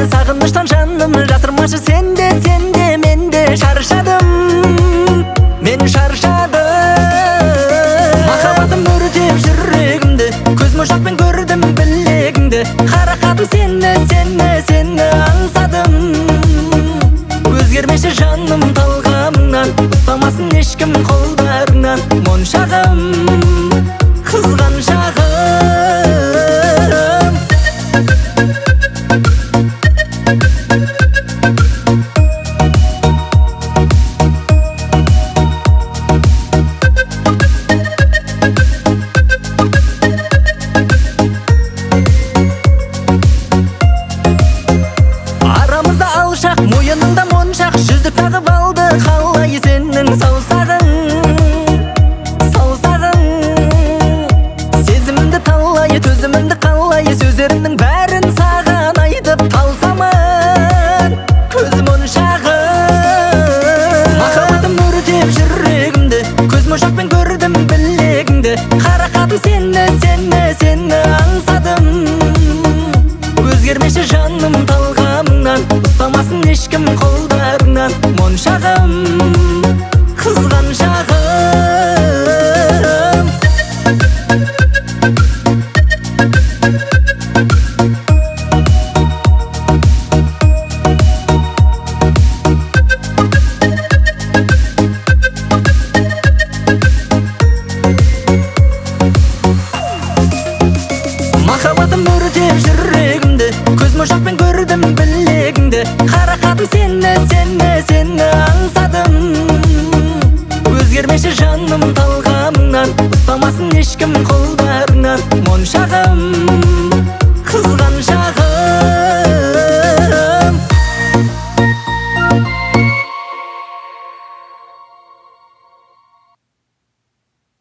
Сағыныштан жаным жасырмашы, сен де, сен де, мен де шаршадым, мен шаршадым. Махаббатым өртеп жүрегімді, көз моншақпен көрдім білегіңді. Қарақатым сені, сені, сені аңсадым. Өзгермеші жаным талғамыңнан, ұстамасын ешкім қолдарыңнан. Моншағым, қызғаншағым. Арамызда алшақ, мойыныңда моншақ, жүзік тағып алды қалай сенің саусағың, саусағың. Сезімімді талай, төзімімді қалай, сөздерімнің бәрін саған айтып талсамын, көз моншағым. Махаббатым өртеп жүрегімді, көз моншақпен көрдім білегіңді. Қарақатым сені, сені, сені аңсадым. Өзгермеші жаным талғамыңнан, ұстамасын ешкім қолдарыңнан. Моншағым, қызғаншағым. Махаббатым өртеп жүрегімді, көз моншақпен көрдім білегіңді. Қарақатым сені, сені, сені аңсадым. Өзгермеші жаным талғамыңнан, ұстамасын ешкім